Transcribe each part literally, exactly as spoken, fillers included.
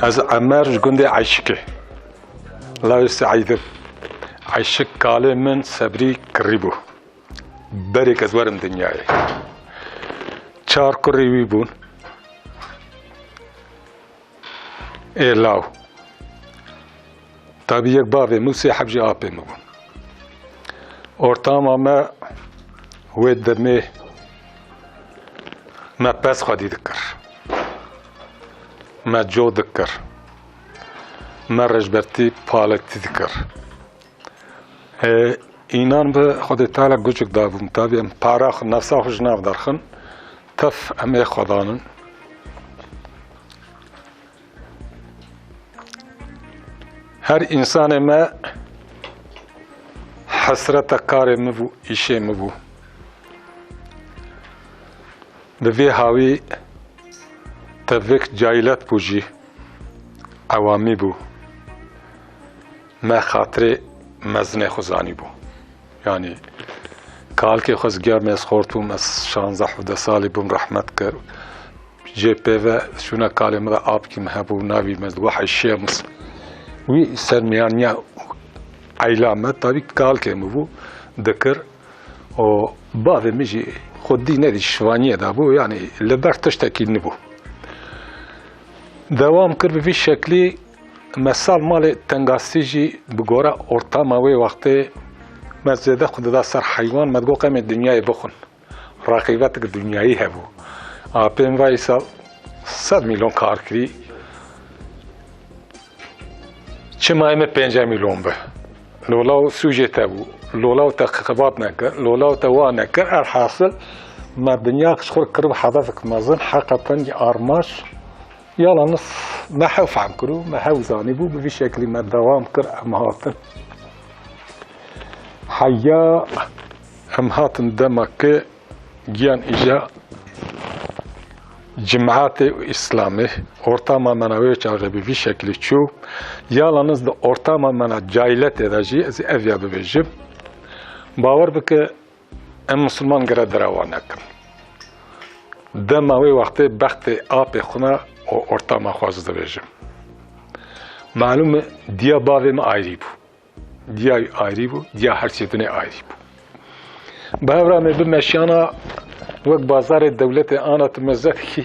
Ez Emer ji gundê Eyşikê. Lawê Seîd im. Eyşik kalê min Sebrî kirî bû. Berêk ez werim dinyayê. Çar kurê wî bûn. Ê law. Tabî yek bavê min û sê heb jî apê min bûn. Ortama me wê demê me pez xwedî dikir. Me co dikir. Me rêjbertî paletî dikir. Ê, înan bi Xwedê Teala gucik dabûn. Tabî em para xwe, nefsa xwe ji nav derxin. Tef em ê xwe danin. Her însanê me hesreta karê min bû, îşê min bû. Bi vê hawî tevik cahîlet bû jî, ewamî bû. Me xatirê mezinê xwe zanîbû. Yanî, kalkê xwe ez giya me ez xort bûm, ez şanzeh hevdeh salî bûm, rehmet kir. Jê pê ve şûna kalê min de apkî min hebû, navî me digot Heyşê Mus. Wî ser miyaniya eyla me, tabî kalkê min bû, dikir. Û bavê min jî xwedî nedî şivaniyê de bû, yanî li ber tiştekî nibû. Dewam kir bi vî şeklî, me sal malê tengasî jî bi gora ortama wê wextê me zêde xwe dida ser heywan, me digot em ê dinyayê bixwin. Reqîbetik dinyayî hebû. Apê min vayî sal sed milyon kar kirî. Çima ê me pênceh milyon bi? Lola û sûcê te bû. Lola û te xibat nekir. Lola û te wa nekir. Elhasil me dinya ji xwe kirib hedefek mezin. Heqeten jî armaş. Yalaniz me hew fehm kir û me hew zanîbû. Bi vî şeklî me dewam kir. Em hatin. Heya em hatin dema ke giyan îja cimatê û Îslamê, ortama me na wê çaxê bi vî şeklî çû. Yalaniz di ortama me na cahîletê de jî ez ê ev ya bibêjim. Bawer bike, em misilman gere derewa nekin. Dema wê wextê bextê apê xwe na û ortama xwe ez dibêjim. Malûm e, diya bavê min ayrî bû. Diya wî ayrî bû, diya her çêtinê ayrî bû. Bi hev re em ê bimeşiyana wek bazarê dewletê ana tu meze dikî,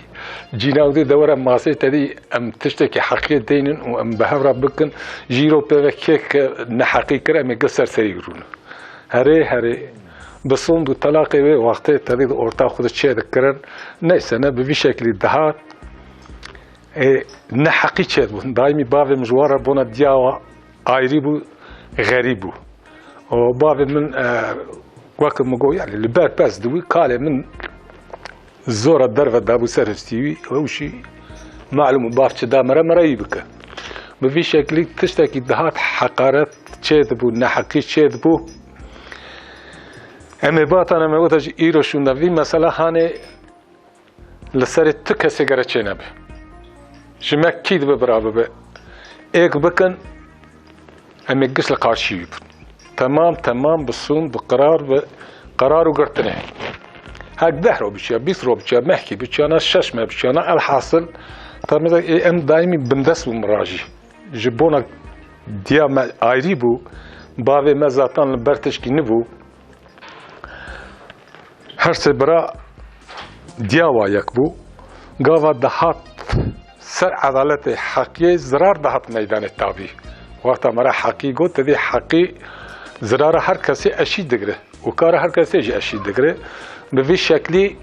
cînawdê de were masê te dî em tiştekî heqiyê deynin û em bi hev re bikin, jî îro pê ve kê ke neheqî kir em ê gil ser serî rûnin. Herê herê bi sond û telaqê wê wextê te dî di orta xwe de çê dikirin. Neyse ne bi vî şeklî dihat. Ê, neheqî çêdibû. Daîmî bavê min ji wan re bona diya wa ayrî bû, xerîb bû. Û bavê min, e, weke min got, yanî li ber pez dibû, kalê min zora derve dabû ser hestî wî, ew jî malûm û bav çi da mere, mere wî bike. Bi vî şeklî tiştekî dihat heqaret çêdibû, neheqî çêdibû. Em ê batan, em ê weta jî îro şûnde vî mesela hanê Li serê tu kesê gere çênebe. Ji me kî dibe bira bibe. Êk bikin, em ê giş li qarşî wî bin. Temam, temam, bi sûn, bi qirar, bi qerar û girtinê. Hek deh ro biçiya, bîst ro biçiya, mehkî biçiyana, şeş meh biçiyana, elhasil, temizek, ê, em daîmî bindest bûn min ra jî. Ji bona diya me ayrî bû, bavê me zaten li ber tişkî nibû. Her sê bira diya wa yek bû. Gava dihat ser edaletê heqiyê zirar dihat meydanê tabî. Wexta me re heqî got, tevî heqî zirara her kesê eşî digre û kara her kesê jî eşî digre. Bi vî şeklî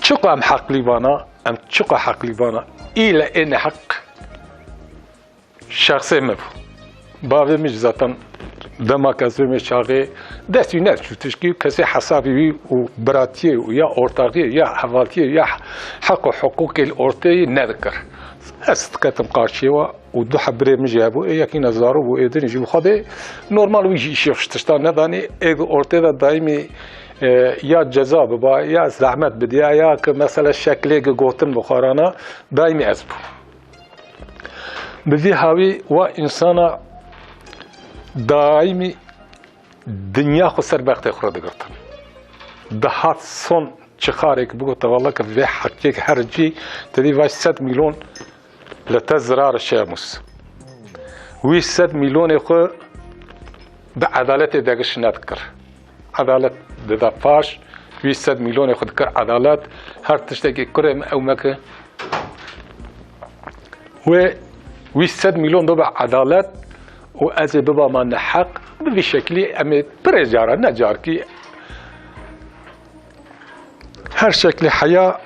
çiqa em heqlî vana, em çiqa heqlî vana, île ê neheq şexsê min bû. Bavê min jî zaten dema ke ez bûme çaxê dest wî nediçû tişkî, kesê hesabê wî û biratiyê û ya ortaxiyê ya hevaltiyê ya heq û hiqûqê li orteyê nedikir. Ez diketim qarşiyê wa û du heb birê min jî hebû, ê yekî ne zarok bû, ê din jî bi xwe dê normal wî jî îşê xwe ji tiştan nedanî, ê di ortê de daîmî, e, ya ceza biba, ya zehmet bidiya, ya ki mesela şeklê ki gotin bi xwe rana, daîmî ez bûm. Bi vî hawî wa însana daîmî dinya xwe ser bextê xwe re digirtin. Dihat son şixarek bigota, walla ke vê heqê her cî te dî vaj sed milyon li te zirar şemus. Wî sed milyonê xwe bi edaletê degiş nedikir. Edalet dida paş, wî sed milyonê xwe dikir edalet, her tiştekî kurê min ew meke. Wê wî sed milyon bibe edalet û ez ê bibama neheq, bi vî şeklî em ê pirê cara, ne carkî, her şeklî heya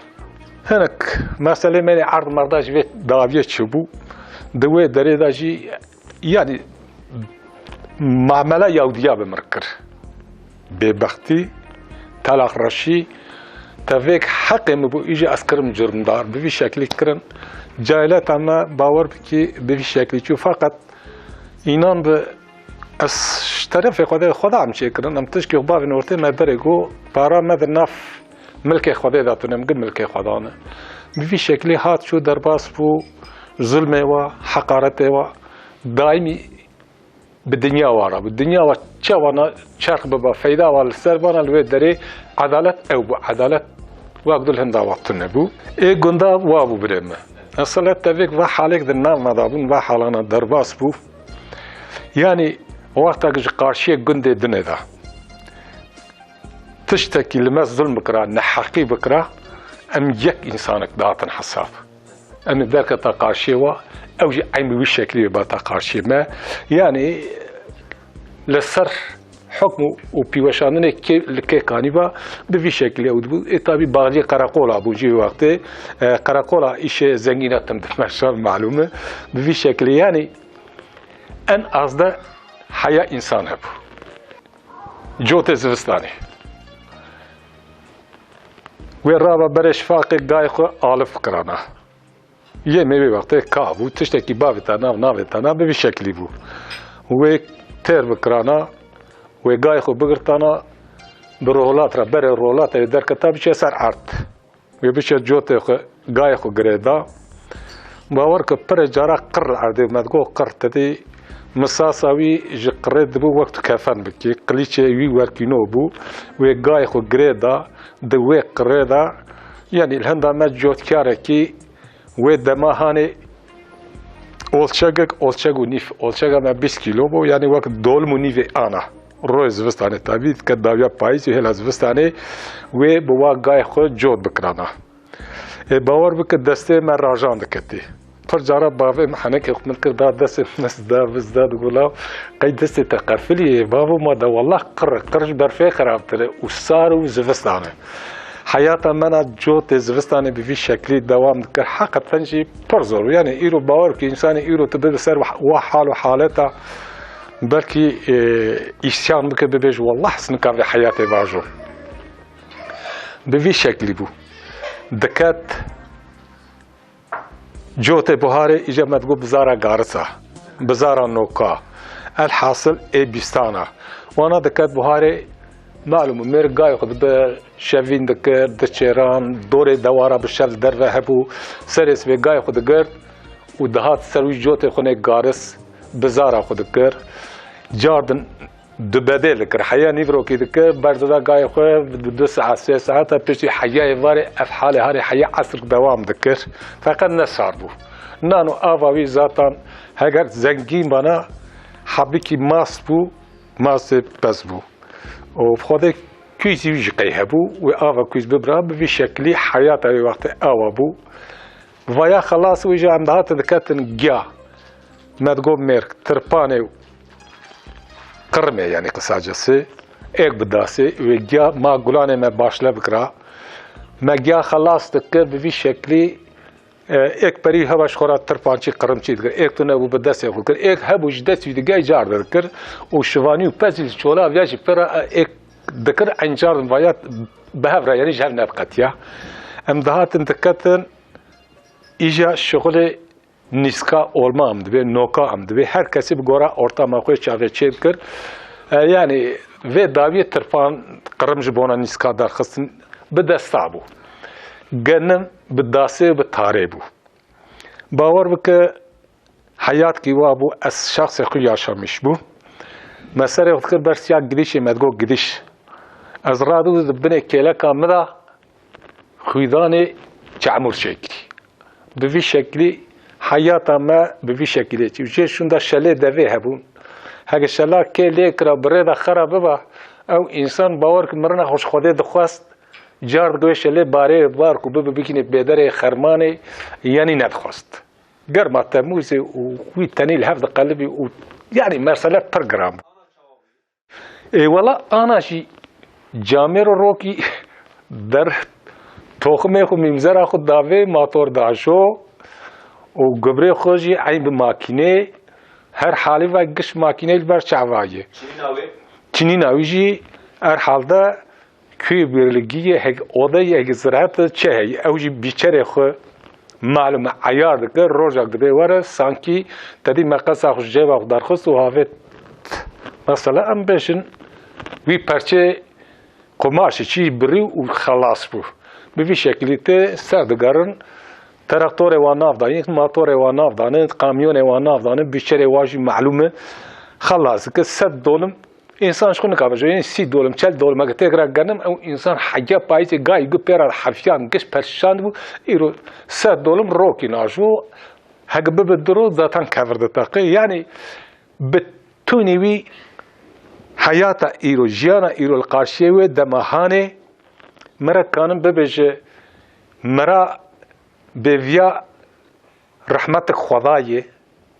hinek meselê me ê erd merda ji vê dawiyê çûbû. Di wê derê de jî, yanî, mamela yawdiya bi mir kir. Bêbextî, telaqreşî, tevêk heqê min bû, îja ez kirim curmdar, bi vî şeklî kirin. Caîleta me, bawer bikî, bi vî şeklî çû. Feqet înan bi ez ji terefê Xwedê, Xweda em çêkirin, em tişkî xwe bavên ortê me berê got, para me di nav milkê Xwedê de tune, em got milkê Xweda ne. Bi vî şeklî hat çû derbas bû, zulmê wa, heqaretê wa, daîmî bi dinya wa re bû. Dinya wa çawa na çerx biba, feyda wa li ser bana, li wê derê edalet ew bû. Edalet wek dil hinda wa tune bû. Ê gunda wa bû birê me. Esele tevêk va halêk di nav me de bûn, va halana derbas bû. Yanî wextek ji qarşiyê gundê dinê de tiştekî li me zulm bikira, neheqî bikira, em yek însanek dihatin hesab. Em ê derketa qarşiyê wa, ew jî eynî wî şeklî bata qarşiyê me. Yanî li ser hukm û, û pîweşandinê kê, li kê kanî ba, bi vî şeklî ew dibû. Ê tabî baxcê qereqola bû jî wê wextê. E, qereqola îşê zengîna tim dimeşan malûm e. Bi vî şeklî yanî en az de heya însan hebû. Cotê zivistanê. Wê raba berê şifaqê gayê xwe alif kirana. Yê me wê wextê ka bû, tiştekî bavêtana, navêtana bi vî şeklî bû. Wê têr bikirana, wê gayê xwe bigirtana, bi rohlat re, berê rohlat re derketa biçe ser erd. Wê biçe cotê xwe, gayê xwe girê da. Bawer ke pirê cara qir li erdê me digo qir, te dî misasa wî ji qirê dibû wek tu kefen bikî. Qilîçê wî werkîno bû. Wê gayê xwe girê da, di wê qirê de, yanî li hinda me cotkarekî wê dema hanê olçegek, olçeg û nîv, olçega me bîst kîlo bû, yanî wek dolim û nîvê ana. Royê zivistanê tabî, dike dawiya payîzê hêla zivistanê, wê bi wa gayê xwe cot bikirana. Ê, bawer bike destê me rajan diketî. Pir cara bavê min henekê xwe min kir, da destê min, ez da, ez da, digo, "Law, qey destê te qefilî ye, bavo?" Ma da, "Wallah qir e, qir ji berfê xerabtir e û sar û zivistan e." Heyata me na cotê zivistanê bi vî şeklî dewam dikir. Heqeten jî pir zor bû. Yanî îro bawer bike, însanê îro tu bibe ser wa, wa hal û haleta, belkî, e, îsyan bike, bibêje, "Wallah ez nikarim vê heyatê bajom." Bi vî şeklî bû. Diket cotê buharê, îca me digot bizara garisa, bizara noka. Elhasil ê bîstana. Wana diket buharê, malûm e, mêr gayê xwe dibe şevîn dikir, diçêran, dorê dewara bi şev li derve hebû, serê sibê gayê xwe digirt û dihat ser wî cotê xwe nê garis, bizara xwe dikir. Cardin dubedê dikir. Heya nîvrokî dikir, berdida gayê xwe du, du saet, sê saeta piştî heyayê varê ev halê harê heya esrik dewam dikir. Feqet ne sar bû. Nan û ava wî zatan heger zengîn bana, hebikî mast bû, mastê pez bû. Û bi Xwedê kûzî wî jî qey hebû, wê ava kûz bibira, bi vî şeklî heyata wê wextê awa bû. Vaya xelas wî jî em dihatin diketin giya. Me digot mêrk, tirpanê û qirmê, yanî qisacesi, êk bi dasê, wê giya ma gulanê me başle bikira. Me giya xelas dikir bi vî şeklî, e, êk perî heba ji xwe re tirpançî, qirimçî dikir. Êk tune bû bi destê xwe kir. Êk hebû ji dest wî digey car dikir û şivanî û pezî li çola viya jî pê re, e, êk dikir, eynî car vaya bi hev re, yanî ji hev nediqetiya. Em dihatin diketin, îja şixulê nîska olma em dibê, noka em dibê. Her kesî bi gora ortama xwe çavê çê dikir. E, yanî vê dawiyê tirpan qirim ji bona nîska derxistin bi desta bû. Genim bi dasê û bi tarê bû. Bawer bike, heyatkî wa bû, ez şexsê xwe yaşamîş bû. Me serê xwe dikir ber siya gidişê, me digot gidiş. Ez radibû di binê kêleka min de, Xwîdanê çamûr çêkirî. Bi vî şeklî heyata me bi vî şekilê çû. Jê şûnda şelê devê hebûn. Heke şela kê lê kira, bi rê de xera biba, ew însan bawer ki mirina xwe ji Xwedê dixwest, car dike wê şelê barê bar ku bibe bikînê pêderê xermanê, yanî nedixwest. Germa Temûzê û wî tenî li hev diqelibî û, yanî, mesele pir giran bû. Ê wela ana jî camêro rokî der toximê xwe, mîmzera xwe davê mator dajo û gubrê xwe jî eyn bi makînê, her halî ve giş makînê li ber çava ye. Çinîna wê? Çinîna wî jî her halde kuyê birligî ye, hek odeyê, hek ziraet çi heye, ew jî bîçerê xwe malum e, eyar dike, rojek dibe were, sankî te dî meqesa xwe ji cêba xwe derxist û havêt. Mesela em bêjin, wî perçê qumaşê çî birî û xelas bû. Bi vî şekilî tê ser digerin, traktorê wan nav danin, matorê wan nav danin, kamyonê wan nav danin, bîçerê wan jî malûm e, xelas dike, sed dolim. Însan ji xwe nikabe, ji yên sî dolim, çel dolimeke têkira genim, ew însan heya payîzê gayî gu pê re hefiyan giş perşand bû, îro sed dolim rokî najo, heke bibe diro zaten kevir diteqe. Yanî bi tunî wî heyata îro, jiyana îro li qarşiyê wê dema hanê, mire kanin bibêje, mira bêviya rehmetik Xwedayê,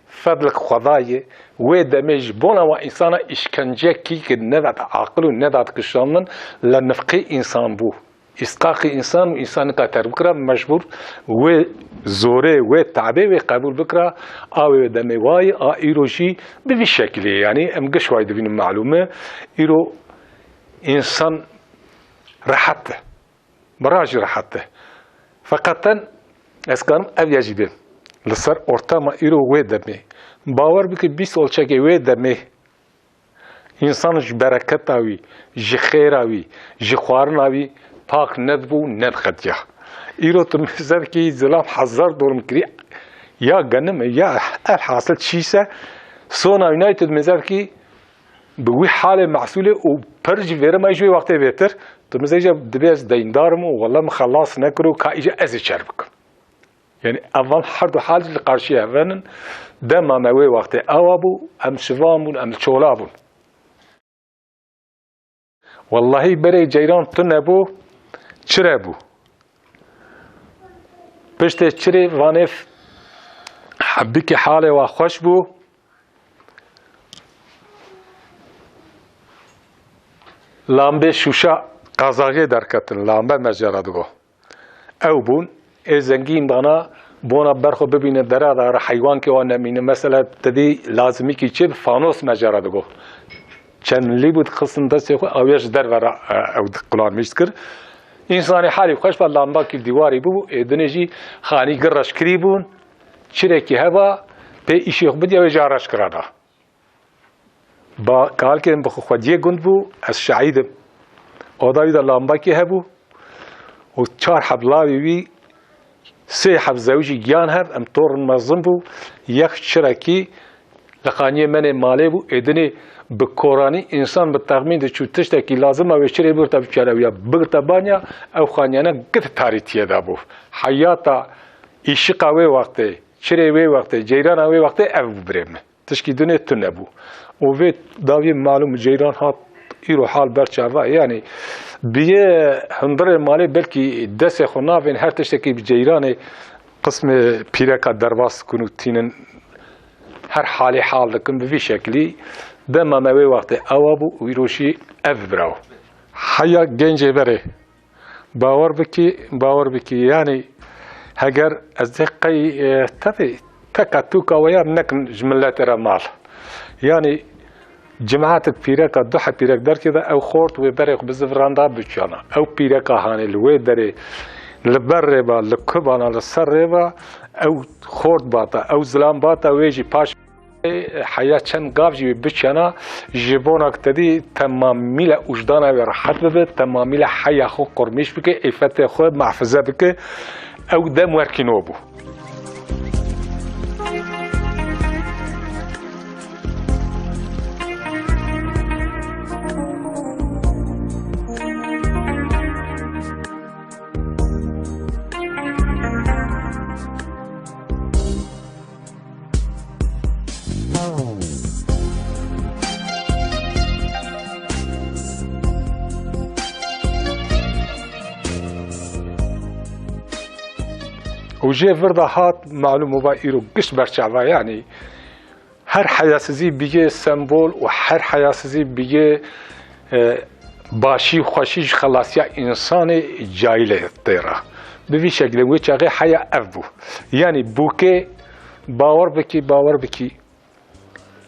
fedlik Xwedayê, wê demê ji bona wa însana îşkencekî ki nedat aqil û nedat kişandin, li nifqê însan bû. Îstqaqî însan û însan nika terk bikira, mecbûr wê zorê, wê tabê wê qebûl bikira, a wê demê wayê, a îro jî bi vî şekilê, yanî em giş wayî dibînin malûm e, îro însan rehet e. Mira jî rehet e. Feqeten ez karim ev ya jî bêm. Li ser ortama îro wê demê. Bawer bike bîst olçekê wê demê însan ji bereketa wî, ji xêra wî, ji xwarina wî pak nedibû û nedixetiya. Îro tu mêze dikî zilam hezar dolim kirî, ya genim e, ya elhasil çîse, sona wî nayê tu mêze dikî, bi wî halê mehsûlê û pir jî vêrima ji wê wextê bêtir, tu mizêje dibê ez deyndar im û wele min xelas nekir û ka îje ez ê çer bikim. Yanî evan her du hal jî li qarşî hev in. Dema me wê wextê ewa bû, em şivan bûn, em li çola bûn. Wellahî berê ceyran tune bû, çire bû. Piştê çirê vanê f-, hebikî halê wa xweş bû. Lambê şûşa qazaxê derketin, lambe me jê re digo. Ew bûn, ê zengîn dana bona ber xwe bibîne dera de re heywankê wan nemîne. Mesela te dî lazimîkî çi bi fanos me jê re digo. Çend milî bû dixistin destê xwe, ew ya ji derve re, e, ew di-, qulanmîş dikir. Însanê halî xweş be, lambakî dîwarî bû, ê dinê jî xanî gir reşkirî bûn. Çirekî heba, pê îşê xwe bidiya wê jî reş kira da. Ba, kalkên bi xwediyê gund bû, ez şahîd im. Oda wî de lambakî hebû û çar heb lavê wî, sê heb zewicî giyan hev, em torin mezin bû, yek çirekî li qaniyê menê malê bû, ê dinê bi koranî însan bi texmîn diçû tiştekî lazim e wê çirê bigirte bikere wî ya bigirte banya, ew xaniyane git tarîtiyê de bû. Heyata îşiqa wê wextê, çirê wê wextê, ceyrana wê wextê ev bû birê min. Tişkî dinê tune bû. Û vê dawiyê malûm ceyran hat, îro hal ber çava. Yanî biyê hundirê malê belkî destê xwe navên her tiştekî bi ceyranê qismê pîreka derbas dikin û tînin her halê hal dikin bi vî şeklî. Dema me wê wextê ewa bû û îro jî ev bira. Heya gencê berê. Bawer bikî, bawer bikî. Yanî heger ez dê qey, e, tevî teka tûka we ya nekin ji miletê re mal. Yanî cemaetek pîreka du heb pîrek derkê de ew xort wê berê xwe bi ziviranda biçana. Ew pîreka hanê li wê derê, li ber rê ba, li kubana, li ser rê ba, ew xort bata, ew zilam bata, wê jî paş Heya çend gav jî wê biçiyana, ji bona ku te dî temamîle ûjdana wê rehet bibe, temamîle heya xwe qurmîş bike, îfetê xwe muhafize bike. Ew dem werkî nû bû. Û jê vir de hat, malûm û va îro gişt berçava, yanî her heyasizî bigê sembol û her heyasizî bigê, e, başî û xweşî ji xelasiya însanê cahilê tê re. Bi vî şeklê wê çaxê heya ev bû. Yanî bûkê, bawer bikî, bawer bikî,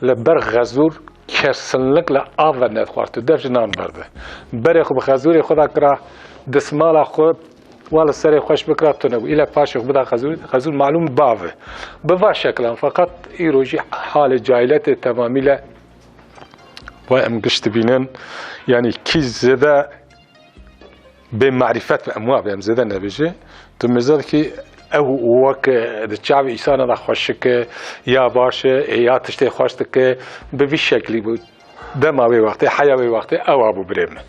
li ber xezûr kesinlikle av ve nedixwar, tu dev ji nan berde. Berê xwe bi xezûrê xwe de kira, dismala xwe wa li serê xweş bikira, tune bû. Île paşê xwe bida xezûr, xezûr malûm bav e. Bi va şeklan, feqet îro jî halê cahîletê temamîle wa em giş dibînin. Yanî kî zêde bê marîfet be, em wa be, em zêde nebêje. Tu mêze dikî ew wek di çavê îsana de xweşik e, ya baş e, ê ya tiştê xweş dike, bi vî şeklî bû. Dema wê wextê, heya wê wextê ewa bû birê min.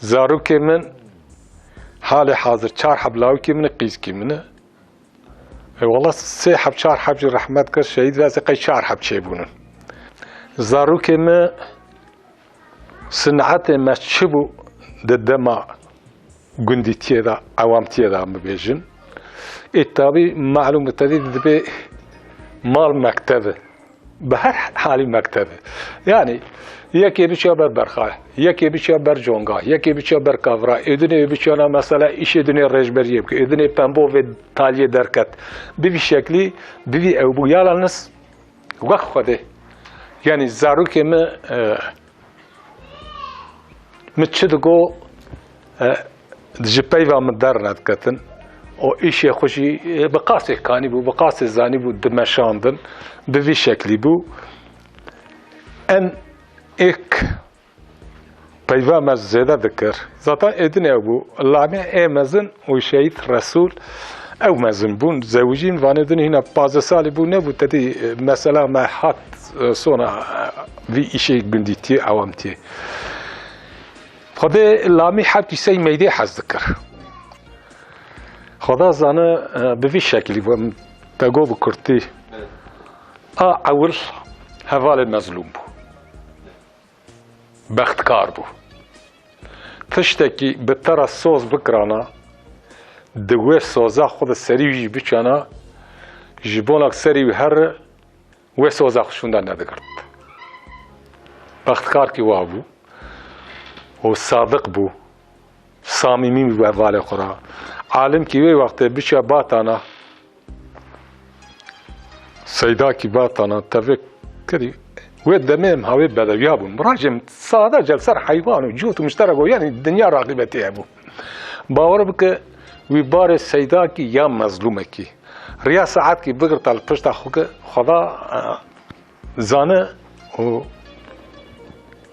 Zarokê min halê hazir çar heb lawikê min e, qîzkî min e. E, wela sê heb, çar heb jî rehmet kir, şehîd ve, ez ê qey çar heb çêbûnin. Zarokê min sinetê me çi bû di dema gundîtiyê de, ewamtiyê de em bibêjin. Ê tabî malûm e, tedî dibê mal mekteb e. Bi her halî mekteb e. Yanî yekê biçiya ber berxa, yekê biçiya ber conga, yekê biçiya ber kavra, ê dinê biçiyana mesela îşê dinê rêjberiyê bike, ê dinê pembo vê taliyê derket. Bi vî şeklî, bi vî ew bû. Yalaniz wek Xwedê. Yanî zarokê min, e, min çi digo, e, ji peyva min dernediketin. O îşê xwe jî, e, bi qasê kanîbû, bi qasê zanîbû dimeşandin. Bi vî şeklî bû. Em êk peyva me zêde dikir. Zaten ê din ew bû. Lamê ê mezin û Şehîd Resûl ew mezin bûn. Zewicîn, vanê din hîna pazdeh salî bû, nebû tedî, e, mesela me hat, e, sona, e, vî îşê gundîtiyê, ewamtiyê. Xwedê Lamî heb qîsey meydê hez dikir. Xweda zane, e, bi vî şeklî bû, em te got bi kurtî. A ewil hevalê mezlûm bû. Bextkar bû. Tiştekî bi te re soz bikirana, di wê soza xwe de serî wî jî biçana, ji bona ku serî wî here, wê soza xwe şûnde nedigirt. Bextkarkî wa bû û sadiq bû, samîmî bû hevalê xwe re. Alimkî wê wextê biçe Batana, Seydakî Batana, tevê kirî. Wê demê em hawê bedewiya bûn. Miracê em sade, cel ser heywan û cût û mişterek û, yanî dinya raqîbetê hebû. Bawer bike, wî barê Seydakî ya mezlûmekî, riya saetkî bigirta li pişta xwe ke Xweda, e, zane û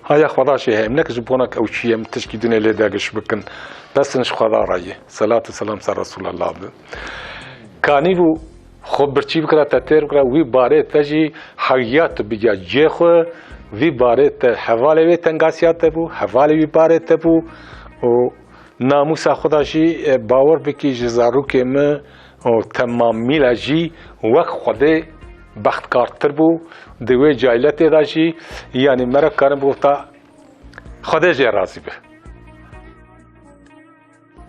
haya Xweda jê heye. Em neke ji bona ke ew çi ye, em tişkî dinê lê degiş bikin. Bes in ji Xweda re ye. Selat û selam ser Resûlullah be. Kanîbû xwe birçî bikira, te têr bikira, wî barê te jî hewiya tu bigiya cê xwe, vî barê te hevalê wê tengasiya te bû, hevalê wî barê te bû û namûsa xwe de jî, e, bawer bikî ji zarokê min û temamîle jî wek Xwedê bextkartir bû, di wê cayletê de jî, yanî mere karin bigota Xwedê jê razî be.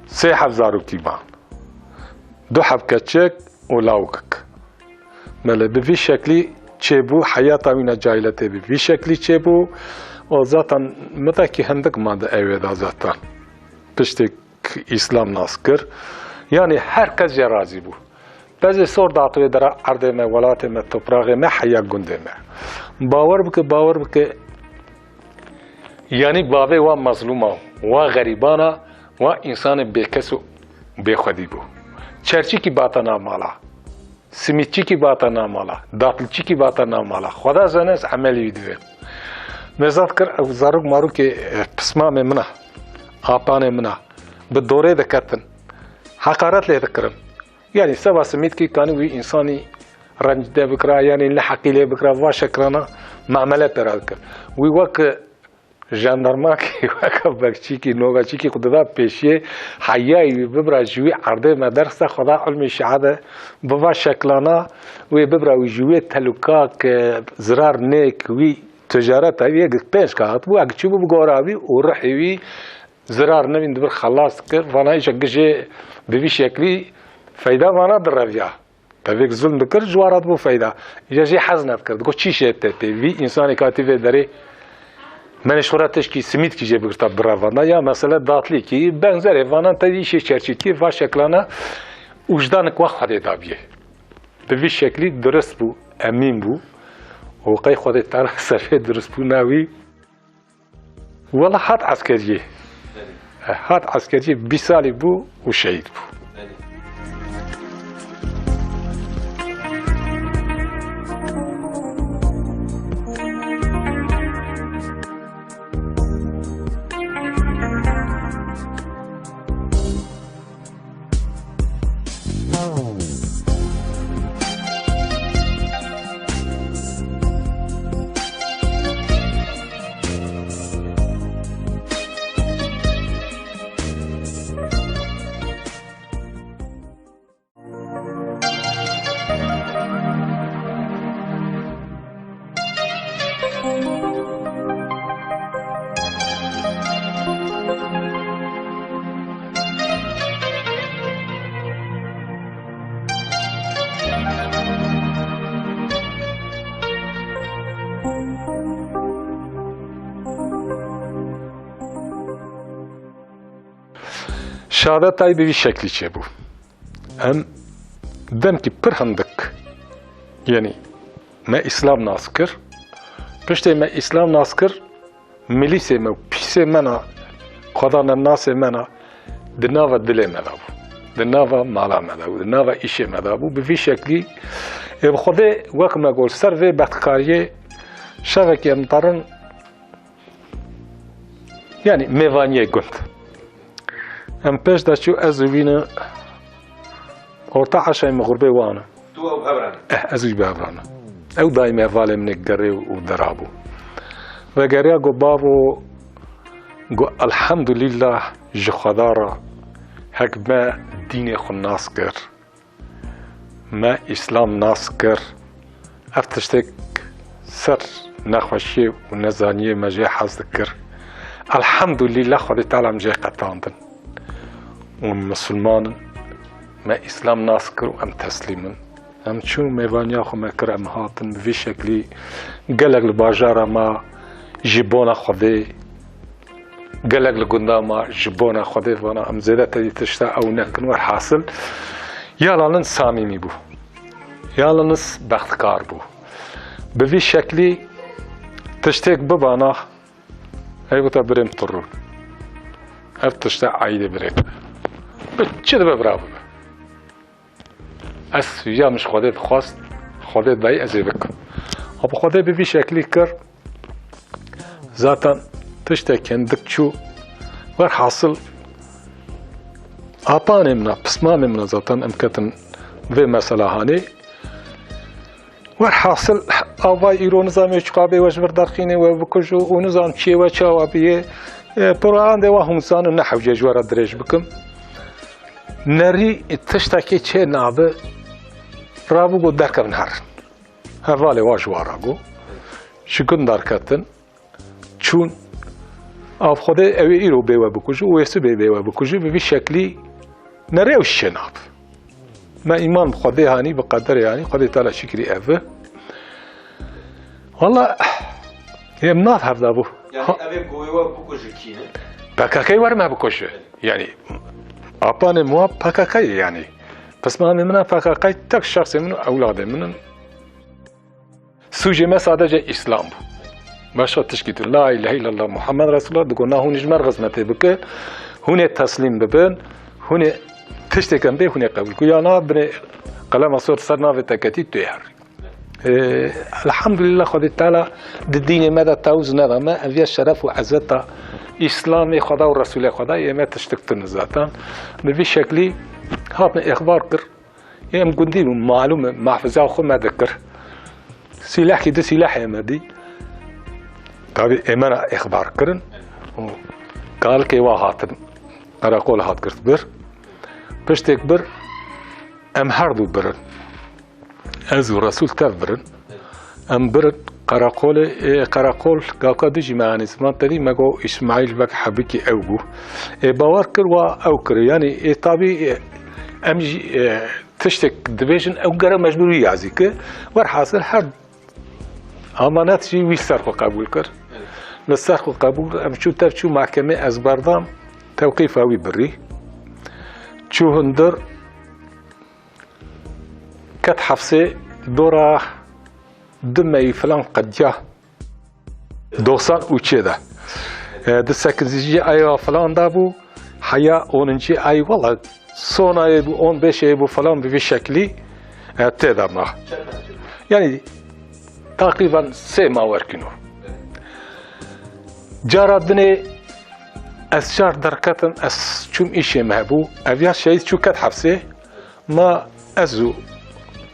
Sê heb zarokî man. Du heb keçik û lawikek. Belê, bi vî şeklî çêbû, heyata wî ne cayletê bi vî şeklî çêbû. O zaten mitekî hindik mande ewê de zaten. Piştê k-, Îslam nas kir. Yanî her kes jê razî bû. Bezê sor date wê dera erdê me, welatê me, topraxê me, heya gundê me. Bawer bike, bawer bike. Yanî bavê wa mezlûma, wa xerîbana, wa însanê bêkes û bêxwedî bû. Çerçîkî bata nav mala, simîtçîkî bata nav mala, datlîçîkî bata nav mala. Xweda zane ez emelî wî divê. Mêzat kir, ew zarok marokê, e, pismamê min a, apanê min a, bi dorê diketin. Heqaret lê dikirin. Yanî seba simîtkî kanî wî însanî rencide bikira, yanî neheqî lê bikira, va şekrana memele pê re dikir. Wî wek jandarmakî, weke bekçîkî, noveçîkî xwe dida pêşiyê, heyayî wî bibira ji wî erdê me derxe, Xweda ilmî şehade, bi va şeklana wê bibira wî ji wê telûka ke zirar nêk wî ticareta wî yek pênc ka hatibû, eg çûbû bi gora wî û ruhê wî zirar nebîn dibir xelas dikir. Vana îşe gijê bi vî şeklî Feyda vana direviya. Pevêk zulm dikir, ji wan re dibû feyda. Îca jê hez nedikir. Digot, çî jê te tê? Vî însanê ka tî vê derê, menê ji xwe re tişkî simîdkî jê bigirta birevanda. Ya mesele datlîkî, benzerê vanan te îşê çerçîkî, va şeklana wijdanik wa Xwedê dabiyê. Bi vî şeklî dirist bû, emîn bû. Û qey Xwedê Teala ser vê diristbûna wî Wela hat eskeriyê. Belê. Hat eskeriyê, bîst salî bû û şehîd bû. Belê. Şehadetayî bi vî şeklî çêbû. Em demkî pir hindik, yanî me Îslam nas kir. Piştê me Îslam nas kir, milîsê me û pîsê me na, xwedane nasê me na, di nava dilê me de bû. Di nava mala me de bû. Di nava îşê me de bû. Bi vî şeklî, ê, bi Xwedê wek me got, ser vê bextkariyê şevekê em terin, Yanî mêvaniyê gund. Em pêş de çû, ez û wî ne orta eşayê min xurbê wan e. Tu ew bi hev re ne? Eh, ez û wî bi hev re ne. Ew daîm hevalê min ê gerê û derabû. Vegeriya got, bavo, got, elhamdulîllah ji Xweda re hek me dînê xwe nas kir. Me Îslam nas kir. Ev tiştek ser nexweşiyê û nezaniyê me jê hez dikir. Elhamdulîllah Xwedê Teala em jê qetandin. Û em misilman in. Me Îslam nas kir û em teslîm in. Em çûn mêvaniya xwe me kir, em hatin. Bi vî şeklî gelek li bajara me ji bona Xwedê Gelek li gunda me ji bona Xwedê vana em zêde tevî tişta ew nekin. Werhasil, yalnız samîmî bû. Yalnız bextkar bû. Bi vî şeklî tiştêk bibana, ey wita birêm tirûn. Ev tişta aîdê birê. Bi çi dibe bira bibe. Ez ya min ji Xwedê dixwest, Xwedê dayî ez ê bikim. Abi Xwedê bi vî şeklî kir, zaten tiştek hindik çû. Werhasil, apanê min a, pismamê min a zaten em ketin vê mesela hanê. Werhasil, avay îro nizam ê çiqa bê we ji vir derxînê we bikuj û, û nizam çiyê we çawa biyê. E, piro an de wa hûn zanin ne hewce ji we re dirêj bikim. Nerî tiştekê çê nabi, rabû got derkevin herin. Hevalê wa ji wa ra got. Ji gund derketin, çûn. Av Xwedê ew ê îro bê we bikujî û wê sibê bê we bikujî, bi vî şeklî nerê ew çê nabi. Me îman bi Xwedê hanî, bi qederê hanî, Xwedê Teala şikrî ev e. Wala, em nav hevda bû. Yani Ha- ev ê goyê we bikujî kî ne? P K K wer me bikujî. Yani, apanê muha P K K ye yani. Pismamê min a P K K, tek şexsê min û ewladê min in. Sûcê me sadece Îslam bû. Başqa tişkî tu. La ilahe illallah Muhammed Resulullah digo, na hûn ji me re xizmetê bike, hûn ê teslîm bibin, hûn ê tiştêk em bê, hûn ê qebûl ku ya na binê qelema sor ser navê te ketî tu yê herî. Ee, elhamdülillah Xwedê Teala di dînê me de tewz neda me, ev ya şeref û ezeta Îslamê Xweda û Resulê Xweda yê me tiştik tune zaten. Bi vî şeklî hatine êxbar kir. Em gundî bûn, malûm e, muhafiza xwe me dikir. Sîlehkî du sîlehê me dî. Tabî ê me re êxbar kirin. Û kalikê wa hatin. Qereqol hat girt bir. Piştêk bir, em her du birin. Ez û Resul tev birin. Em birin qereqolê, ê, qereqol gavka du jî me anî ziman te dî, me got Îsmaîl wek hebikî ew bû. Ê, bawer kir wa ew kir. Yanî, ê, tabî, ê, Em jî, e, tiştek dibêjin, ew gere mecbûrî yazî ki, werhasil her amanet jî wî ser xwe qebûl kir. Li ser xwe qebûl, em çû tev çû mahkemê, ez berdam, tewqîfa wî birî. Çû hundir, ket hefsê, dora du meyî filan qediya. Doxsan û çê de. E, di sekizinci aya filan de bû, heya oninci ay, wala sonayê bû, on beşê bû filan bi vî şeklî, e, tê de ma. Yani, teqrîben sê ma werkîno. Cara dinê ez şar derketim, ez çûm, îşê me hebû. Ev ya şehîd çû ket hefsê. Ma ez û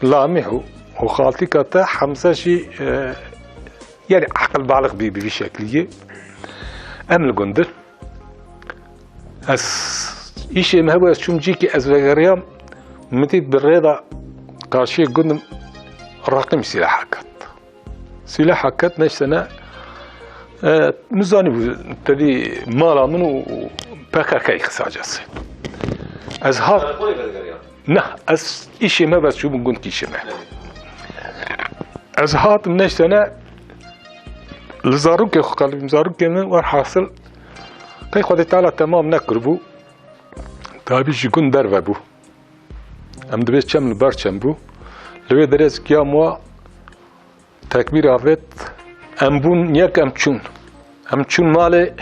Lamîh û, û xaltîka te Hemze jî, e, yani aqil balix bî bi vî şeklî yê. Em li gund in. Ez îşê me hebû, ez çûm cîkî, ez vegeriyam, min dît bi rê de qarşiyê gund im, reqîm sîlaha ket. Sîlaha ket, neştene, e, min zanîbû tevî mala min û P K K kısacası. Ez ha-, Karakol vedigeriya. Ne, ez îşê me bes çûbûm gund kîşê me. Ez hatim, neştene, li zarokê xwe qelibîm, zarokê min, werhasil qey Xwedê Teala temam nekiribû. Tabî ji gund derve bû. Em dibê çem li ber çem bû. Li wê derê ez giyam wa, tekbîr avêt. Em bûn yek, em çûn. Em çûn malê,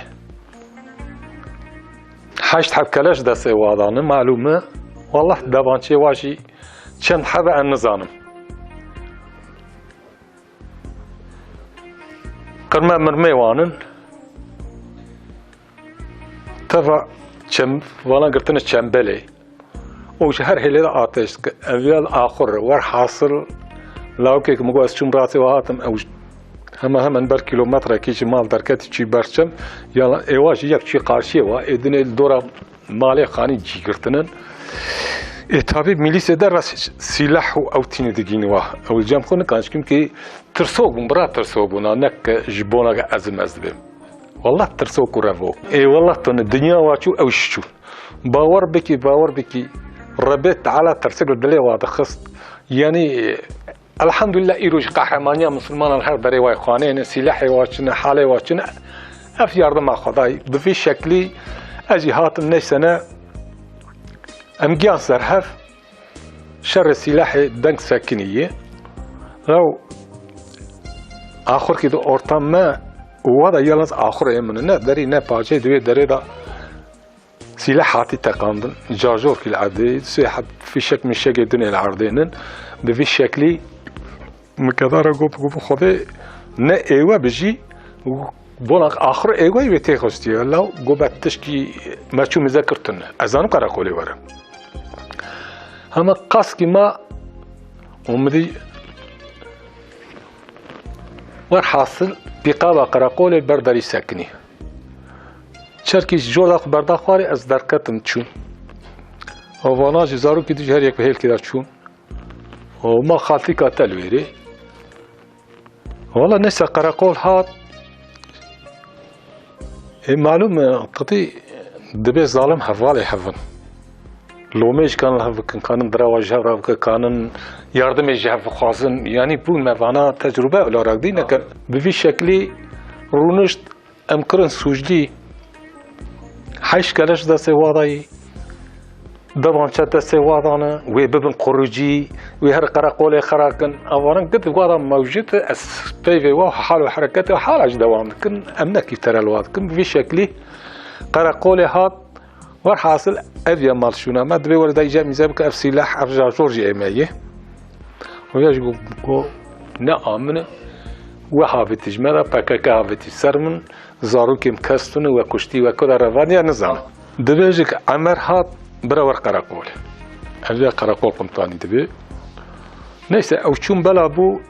heşt heb keleş destê wa dane, malûm e. Wallah devançê wa jî çend heb e em nizanim. Qirme mirmê wan in. Teva çem-, vana girtine çembelê. Û ji her hêlê de ateş dike. Ev ya axur, werhasil, lawkek min got, ez çûm rastê we hatim, ew j-, hema hemen ber kîlometrekî ji mal derketî çû ber çem, ya êwa jî yek çû qarşiyê we, ê dinê li dora malê xanî cî girtinin. Ê tabî mîlîsê derve s-, sîleh û ew tînî digînî we. Ew li cem xwe nikan, çimkî tirsok bûn, bira tirsok bûn, ne ke ji bona ke ez im ez dibêm. Wallah tirsok û revo. Ê wallah tu ne dinya wa çû, ew jî çûn. Bawer bikî, bawer bikî. Rebê Teala tirsik li dilê wa dixist. Yanî, elhamdulillah, îro jî qehremaniya misilmanan her derê wa xanê ne, sîlehê wa çi ne, halê wa çi ne. Ev yardima Xwedayî. Bi vî şeklî ez jî hatim, neyse ne, em giyan ser hev. Şerê sîlehê deng sekinî yê. Ew axurkî di orta me û wa da yalnız axurê min ne, derî ne paçeyê di wê derê de sîleh hatî teqandin. Cajorkî li erdê, sê heb fîşek mîşekê dinê li erdê nin. Bi vî şeklî Miqedara got, got, Xwedê ne êwe bijî, bona axir êwe wê têxustiye. Law got, be tişkî me çû mize kirtin. Ez zanim qereqolê were. Hema qaskî ma û min dî werhasil pîqava qereqolê ber derî sekinî. Çerkî ji cor da xwe berda xwarê, ez derketim çûm. Û vana jî zarokî dî jî her yek bi hêlkê de çûn. Û ma xaltîka te li wêrê. Wala neyse qereqol hat. Ê, malûm e, qitî dibê zalim hevalê hev in. Lomê jî kanin hev bikin, kanin direwa ji hev re bikin, kanin yardimê ji hev bixwazin. Yanî bûn me vana tecrûbe olarak dî, neke bi vî şeklî rûnişt. Em kirin sûclî, heşt keleş destê wa dayî, devançe destê wa dane, wê bibin qurucî, wê her qereqolê xera kin. Evarin git wa da mewcud, ez peyvê wa hal û hereketê hala jî dewam dikin. Em nekî terel wa dikin. Bi vî şeklî qereqolê hat. Werhasil ev ya malşûna me, divê were dayî cem îze bike, ev sîleh, ev jajor jî ê me yê. Hoya jî got, got, ne a min e, we havêtî ji me re, P K K havêtî ser min, zarokê min kes tune, we kuştî, we kura revaniya nizanim. Dibêjik Emer hat, bira wer qereqolê. Ev ya qereqol qumtanî dibê. Neyse, ew çûn bela bû,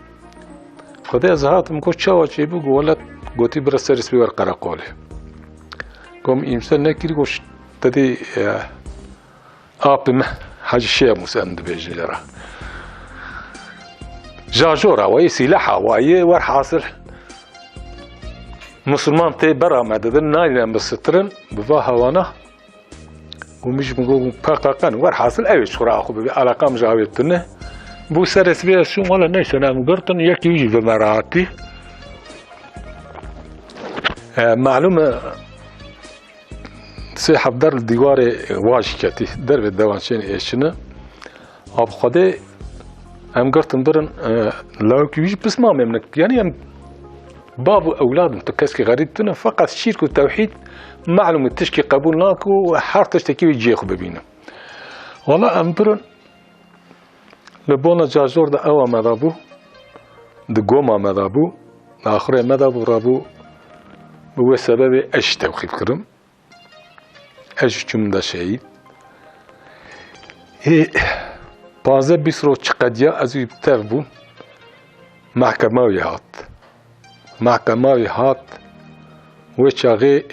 Xwedê ez hatim, got, çawa çêbû? Got, welat, gotî, bira serê spî wer qereqolê. Got, min îmse nekir, got, te dî, e, Apê me Hecî Şêx Mûse em dibêjin jê re. Jajora wayê, sîleha wayê, werhasil Musulman tê bera me didin, nayên em bisistirin, bi va hewana Û min jî min got, P K K ne, werhasil ew ê ji xwe re axwe bibê, eleqa min ji ew ê tune. Bû serê sibê ez çûm, wele neyse, em girtin, yekî wî jî bi me re hatî. E, malûm e, sê heft der li dîwarê wa jî ketî, dervê dewan çênê êşine. A bi Xwedê em girtin birin, e, lawikî wî jî pismamê min, yanî em bav û ewlad in, tu keskî xerîb tune, feqet şîrk û tewhîd, malûm e, tişkî qebûl nake û her tiştekî wê cihê xwe bibîne. Wala em birin, li bona carjor de ewa me de bû, di goma me de bû, di axurê me de bû, rabû, bi wê sebebê ez jî tewqîf kirim. Ez jî çûm de şehîd. Hê, panzdeh bîst roj çi qediya ez wî bi tev bûm. Mehkema wî hat. Mehkema wî hat. Wê çaxê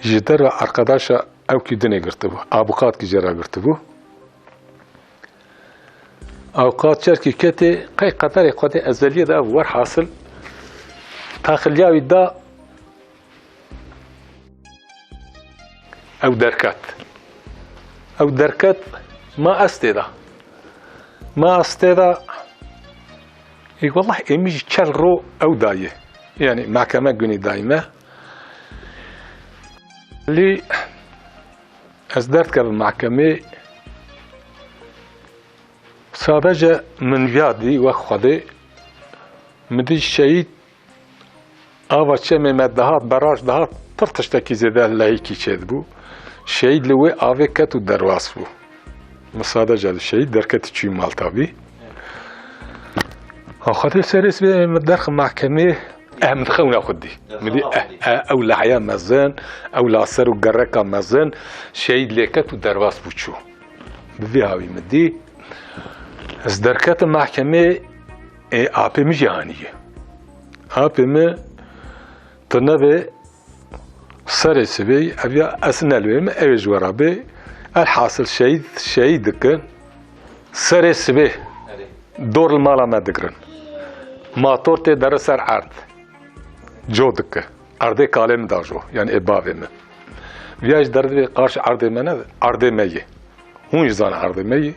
ji derve arkadaşa ew kî dinê girtibû. Abukatkî jê re girtibû. Abukat çerkî ketê, qey qederê Xwedê ezeliyê de ev werhasil taxiliya wî da. Ew derket. Ew derket, ma ez tê de. Ma ez tê de. Ê, wellah, ê min jî çel ro ew daye. Yanî, mehkeme gunî dayî me. Lê ez derdikevim mehkemê. Sadece min viya dî, wek Xwedê. Min dî şehîd Ava çemê me dihat, beraj dihat, pir tiştekî zêde lehîkî çêdibû. Şehîd li wê avê ket û derbas bû. Min sadece li şehîd derketî çûyî mal tabî. Ha, Xwedê serê sibê min derxi mehkemê, eh, min dixewna xwe dî. Min dî, eh, eh, ew leheya mezin, ew laser û gereka mezin, şehîd lê ket û derbas bû çû. Bi vî hawî min dî. Ez derketim mehkemê, ê, apê min jî haniye. Apê min, tu nevê serê sibê, ev ya ez nelwê min, ew ê ji we re bê. Elhasil şehîd, şehîd dikin. Serê sibê dor li mala me digirin. Mator tê dere ser erd. Co dike. Erdê kalê min da jo, yanî ê bavê min. Viya ji derdivê qarşî erdê me ne, erdê me yê. Hûn jî zane erdê me yê.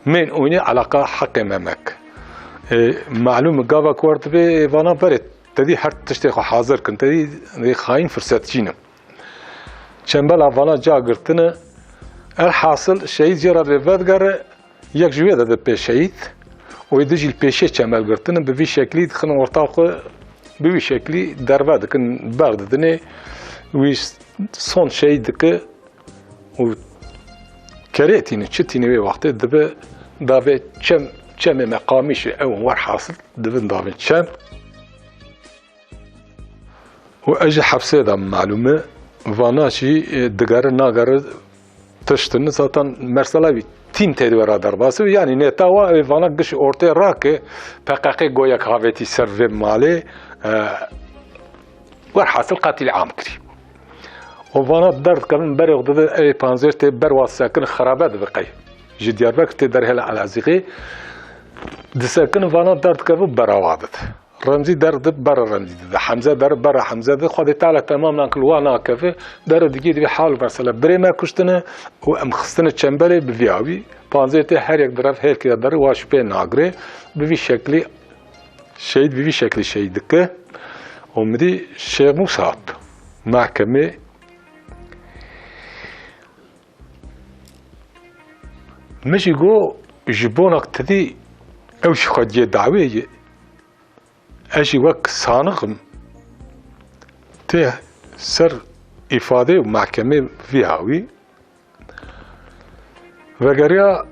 Mêrîn oynê eleqa heqê me mek. E, malûm e, gava ku erdivê vana berê, te dî her tiştê xwe hazir kin, te dî, dî xayîn firsetçî ne. Çembela vana ca girtine, elhasil şehîd jê re dibê vedigere, Yek ji wê de di pê şehîd û ê di jî li pêşê çemel girtin, bi vî şeklî dixin orta xwe, bi vî şeklî derve dikin, berdidinê, wî son şehîd dike û kerê tîne, çi tîne wê wextê dibe davê çem, çemê me qamîşê ew werhasil dibin davê çem. Û ez ji hepsê de malûm e, vana jî, e, digere nagere tiştin. Zaten mesela wî tîm tê di we re derbas e. Yanî nêta wa, e, vana giş ortê rake, P K K goyek havêtî ser vê malê, e, werhasil qetlîam kirî. Û vana derdikevin berê xwe dide, ê panzêr tê ber wa sekin xerabe dibe qey. Ji Diyarbekir tê derhêla Elezîqê disekin vana derdikevin berawa dide. Remzî derdib bera Remzî dide. Hemze derdib bera Hemze dide. Xwedê Teala temam nakin wa nakeve. Dere digê divê hal mesela. Birê me kuştine û em xistine çembelê bi vî awî. Panzê tê her yek direv hêlkê de dere wa ji pê nagirê. Bi vî şeklî şehîd, bi vî şeklî şehîd dike. Û min dî Şêxmûs hat. Mehkemê. Min jî got, ji bona ku tu dî ew ji xwe cê dawê ye. Ez jî wek sanix im, tê ser îfadê û mehkemê vî hawî vegeriya,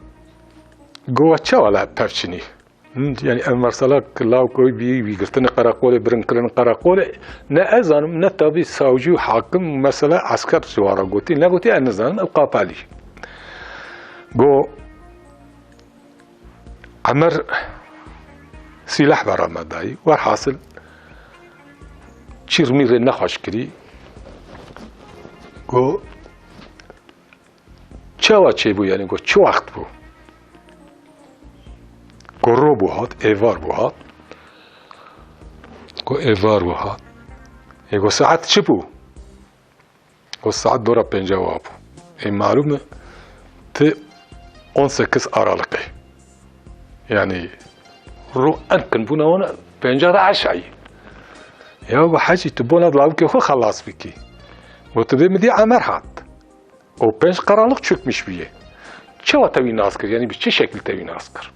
got, we çawa li pevçinî? Yanî ev mesela law koy bî, wî girtine qereqolê, birin kirin qereqolê. Ne ez zanim, ne tabî savcî û hakim, mesela esker ji wan re gotî, negotî, ez nizanim, ew qapalî. Got, Emer sîleh bera me dayî. Werhasil çîrmîrê nexweş kirî. Got, çawa çêbû, yanî got, çi wext bû? Got, ro bû hat, êvar bû hat. Got, êvar bû hat. Ê got, saet çi bû? Got, saet dora pênca wa bû. E, malum e, ti on sekiz Aralık'ı. Yani, ro en kin bûna wana penca da aşağı. Ya bu hacı, tu bona lavukê xwe xelas bikî. Got, tu bê mi dî Emer hat. O penc karanlık çökmüş bûye. Çawa te wî nas kir? Yani, bi çi şekil te wî nas kir?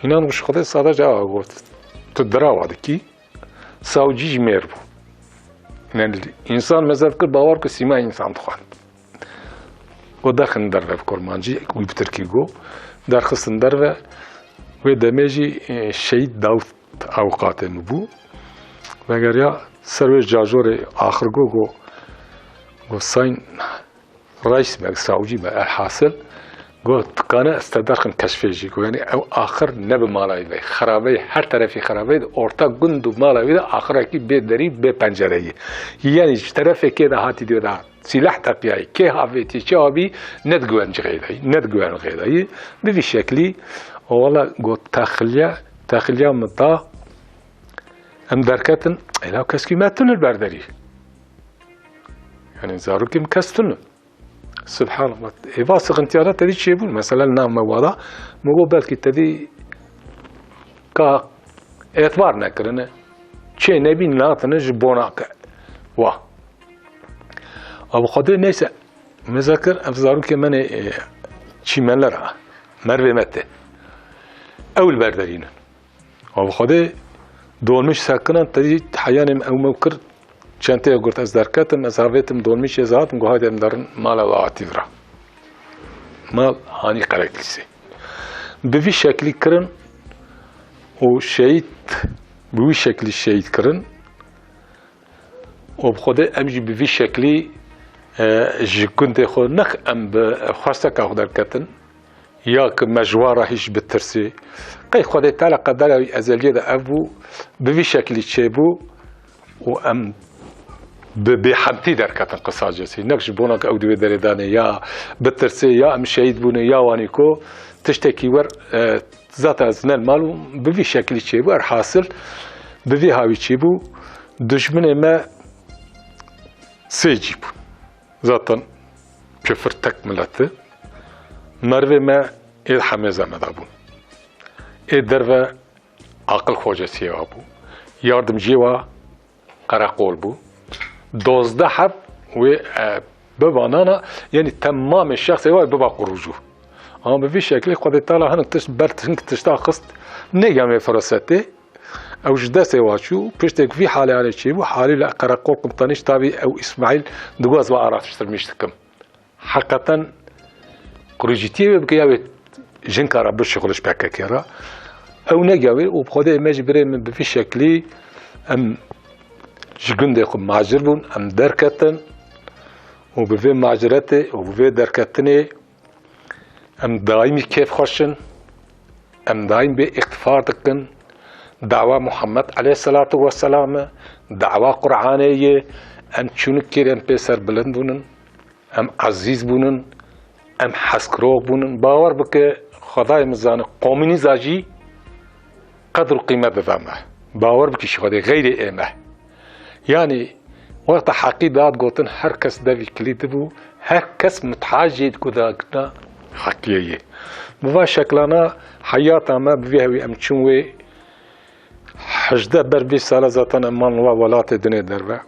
Înan wî ji Xwedê sade cevab got. Tu dirawa dikî, savcî jî mêr bû. Yani, însan mezed kir, bawer ku sîma însan dixwend. Got, derxin derve bi kurmancî, wî bi tirkî got. Derxistin derve, wê demê jî, e, Şehîd Dawud avukatê min bû. Vegeriya ser wê cajorê axir got, got, got, Sayın Reis me, savcî me, elhasil, got, dikane ez te derxim keşfê jî. Got, yani ew axir ne bi mala wî ve. Xerabeyê, her terefî xerabeyê de, orta gund û mala wî de axirekî bê derî, bê pencereyî. Yani ji terefekê de hatî diyor da sîleh teqiyayî, kê havêtî, çi abî, ne diguwen cixêdayî, ne diguwen xêdayî. Bi vî şeklî, o wala got, texliye, texliya min da, em derketin, ela keskî me tune li berderî. Yani zarokê min kes tune. Subhanallah. Êva sıkıntiyana tedî çêbûn. Mesela li nav me wada, min got belkî tedî ka êtbar nekirine. Çê nebîn natine ji bona ke. Wa. Ew Xwedê neyse, mezekir ev zarokê menê, e, çîmenler ha. Mervê me tê. Ew li ber derînin. Ew Xwedê dolmîş sekinan tedî heyanê min ew me kir, çenteyê girt ez derketim, ez havêtim dolmîşê ez hatim, got haydi em derin mala we hatî vira. Mal hanî Qereklîsê. Bi vî şeklî kirin û şehîd, bi wî şeklî şehîd kirin. Û bi Xwedê em jî bi vî şeklî, e, ji gundê xwe nex em bi xwesteka xwe derketin, ya ki me ji wan re hîç bitirsî. Qey Xwedê Teala qedera wî ezeliyê de ev bû, bi vî şeklî çêbû û em bi bêhemtî derketin qisacesî. Nek ji bona ku ew di wê derê danê ya bitirsê, ya em şehîd bûne, ya wanî ku tiştekî wer, e, Zaten ez ne li mal bûm, bi vî şeklî çêbû, erhasil bi vî hawî çêbû, dijminê me sê cî bûn. Zaten kifir tek milet e. Mervê me ê hemêza me de bûn. Ê derve aqil xocesiyê wa bû. Yardimciyê wa qereqol bû. Dozdeh heb wê, e, biba nana, yani temamê şexsê wê biba qurûcû. Ama bi vî şeklî Xwedê Teala hinek tişt ber hinek tişta xist, nêgiyan wê firasetê. Ew ji destê wa çû, piştê ku vî halê halê çêbû, halî li qereqol qumtanî ji tabî ew Îsmaîl digot ez we araştirmiş dikim. Heqeten qurûcîtiyê wê bike ya wê jinka re bişixulî ji P K K re. Ew negiya wê û bi Xwedê me jî birê min bi vî şeklî em ji gundê xwe macir bûn, em derketin û bi vê maciretê û bi vê derketinê em daîmî kêfxweş in. Em daîm bê îxtifar dikin. Dawa Muhammed aleyhisselatu vesselam e, dawa Qur'anê ye. Em çûnik kêr em pê serbilind bûnin, em ezîz bûnin, em hezkirok bûnin. Bawer bike, Xwedayê min zane, komînîza jî qedr û qîmet dida me. Bawer bike, ji Xwedê xeyrê ê me. Yani, wexta heqî dihat gotin, her kes devî kilî dibû, her kes mithacê ku dagirna heqiyê yê. Bi va şeklana heyata me, bi vî hewî em çûn wê hejdeh ber vî sala zaten em man wa welatê dinê derve.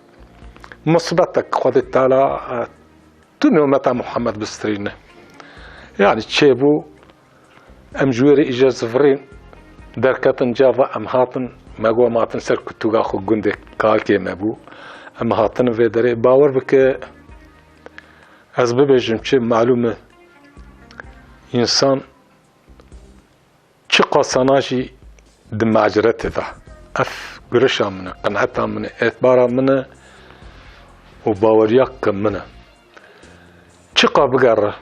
Musibetek Xwedê Teala, e, tu mi ummeta Muhammed bistirîne. Yani çêbû, Em ji wê re îje zivirîn derketin cava em hatin, me got em hatin ser kutuga xwe gundê kalkê me bû. Em hatin vê derê. Bawer bike, ez bibêjim çi, malûm e, însan çiqas sana jî di maciretê de. Ev gurişa min e, qineta min e, êtbara min e û baweriya ke min e. Çiqa bigere,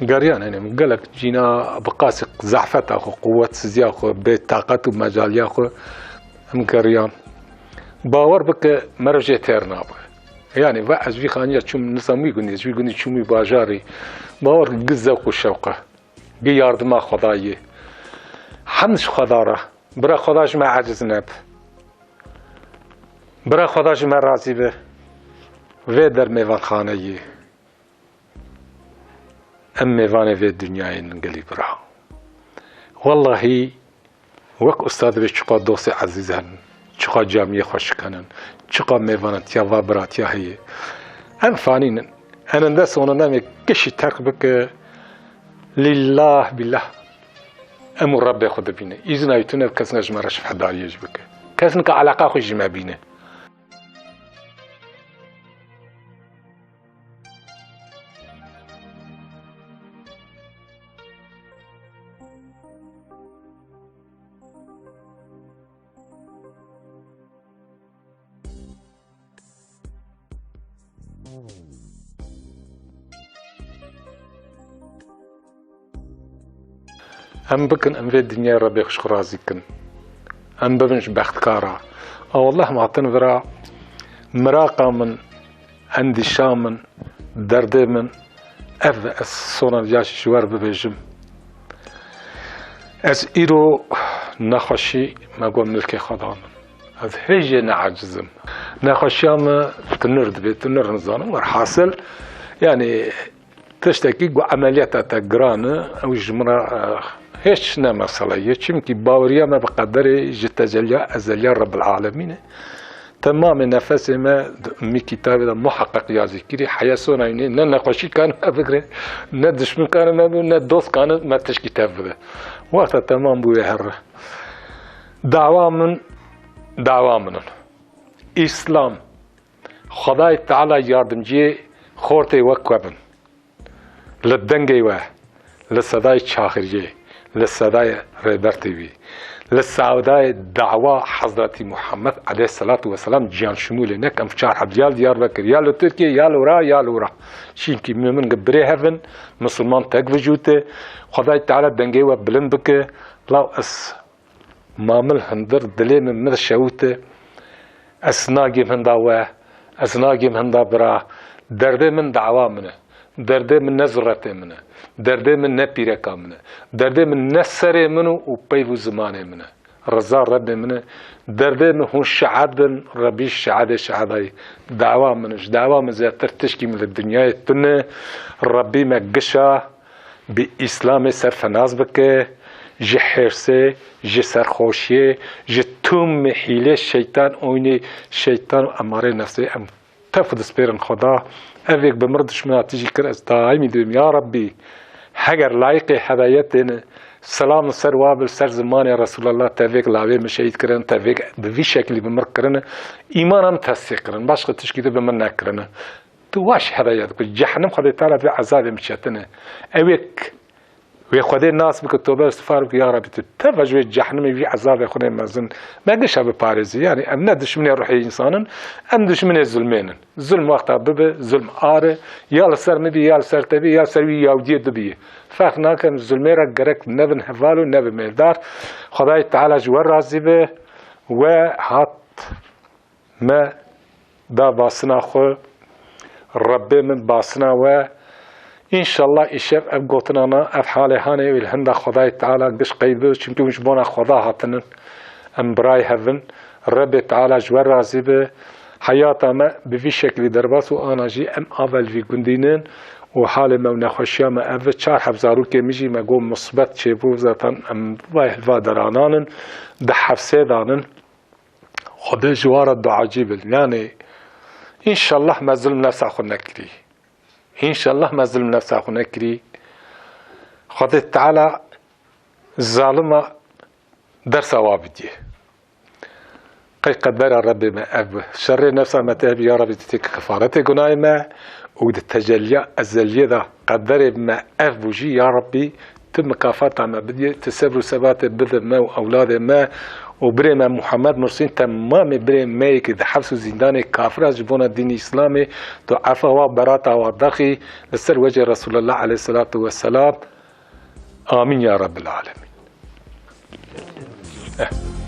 geriyan, yani, gelek cîna bi qasî zehfeta xwe, quwetsiziya xwe, bê taqet û mecaliya xwe em geriyan. Bawer bike, meriv jê têr nabe. Yani, ve ez vî xaniya çûm, nizam wî gundî, ez vî gundî çûm wî bajarî. Bawer gi zewq û şewq e, gi yardima Xwedayê. Hemd ji Xweda re, bira Xweda ji me eciz nebe. Bira Xweda ji me razî be. Vê der mêvanxaneyê. Em mêvanê vê dinyayê in gelî bira. Wellahî wek ustad vê çiqa dostê ezîz henin, çiqa camiyê xweşik henin, çiqa mêvanetiya va biratiya heye. Em fanî nin. Eninde sonunda em ê kişî terk bike, lillah billah. Em û Rebbê xwe dibîne. Îzna wî tune, kes ne ji me re şifedariyê jî bike. Kes nika eleqa xwe ji me bîne. Em bikin, em vê dinyayê Rebbê xwe ji xwe razî kin. Em bibin ji bextkara. A wallah, em hatin vira miraqa min, endîşa min, derdê min, ev ez sona ya jî ji we re bibêjim. Ez îro nexweşî me got milkê Xweda min. Ez hê jê neaciz im. Nexweşiya me tinir dibe, tinir nizanim. Werhasil, yanî, tiştekî ku emeliyata te giran e, ew ji min re, eh, hiç ne mesele ye. Çimkî baweriya me bi qederê ji teceliya ezeliya Rebbil Alemîn e. Temamê nefesê me di ummî kitabê de muheqeq yazî kirî, heya sona wî ne nexweşî kane me bigire, ne dişmin kane me bigire, ne dost kane me tişkî tev bide. Wexta temam bûye here. Dawa min, dawa min in. Îslam, Xwedayê Teala yardimciyê xortê we ku bin. Li dengê we, li sedayê Çaxiriyê, li sedayê Rêber T V, li sedayê dawa Hezretî Muhammed aleyhisselatu vesselam ciyan şimûlê, ne kem çar heb ya li Diyarbekir, ya li Tirkiye, ya li wira, ya li wira. Çimkî min, min birê hev in, misilman tek vijûte, Xwedayê Teala dengê we bilind bike, law ez Mamil hundir dilê min min şewite. Ez nagêm hinda we, ez nagêm hinda bira. Derdê min dawa min e. Derdê min ne zuretê min e. Derdê min ne pîreka min e. Derdê min ne serê min û, û peyv û zimanê min e. Riza Rebbê min e. Derdê min hûn şehed bin, Rebbî şehedê şehedayî. Dawa min e. Ji dawa min zêdetir tişkî min li dinyayê tune. Rebbî me gişa bi Îslamê serfinaz bike, ji hêrsê, ji serxweşiyê, ji tûmî hîlê şeytan, oynê şeytan û emarê nefsê em tef dispêrin Xweda. Ev yek bi mir dişmina tijî kir, ez daîmî dibêm, ya Rebbî, heger layiqê hedayetê ne, selam ser wa bil ser zimanê Resulallah, tevêk lawê min şehîd kirin, tevêk bi vî şeklî bi mir kirin, îmana min tesdîq kirin, başqa tişkî de bi min nekirin. Tu waş hedayet ku cehennem Xwedê Teala vê ezabê min çetine. Ew yek wê Xwedê nas bike, tobe istiğfar bike, ya Rabbi, tu teva ji wê cehennemê, vî ezabê Xwedê mezin me gişa biparêzî. Yani em ne dişminê ruhê însan in, em dişminê zulmê nin. Zulm wexta bibe, zulm ar e, ya li ser min bî, ya li ser te bî, ya li ser wî Yahudiyê dibî. Ferq nake, em zulmê re gerek nebin heval û nebin mêldar. Xwedayê Teala ji we razî be, we hat me da basina xwe, Rebbê min basina we. Înşallah îşev ev gotinana, ev halê hanê wê li hinda Xwedayê Teala giş qeyd bibe, çimkî hûn ji bona Xweda hatinin. Em birayê hev in. Rebbê Teala ji we razî be. Heyata me bi vî şeklî derbas û ana jî em ava li vî gundî nin û halê me û nexweşiya me ev e. Çar heb zarokê min jî me got musbet çêbû, zaten em vay hilva deranan in, di hefsê danin. Xwedê ji wan re duacî bin. Yanî, înşallah me zilm nefsa xwe nekirî. Înşallah me zilm nefsa xwe nekirî. Xwedê Teala zalima dersa wa bidî. Qey qedera Rebbê me ev bi. Şerê nefsa me tê bi, ya Rebbî, tu tê kefaretê gunahê me û di tecelliya ezeliyê de qederê me ev bû jî, ya Rebbî, tu mikafata me bidî, tu sebr û sebatê bide me û ewladê me û birê me Muhammed Mursîn, temamê birê me yê ki di hefs û zîndanê kafira ji bona dînî Îslamê, tu efa wa, berata wa dexî li ser wecê Resulullah aleyhisselatu vesselam. Amîn ya Rabbil alemin. Eh.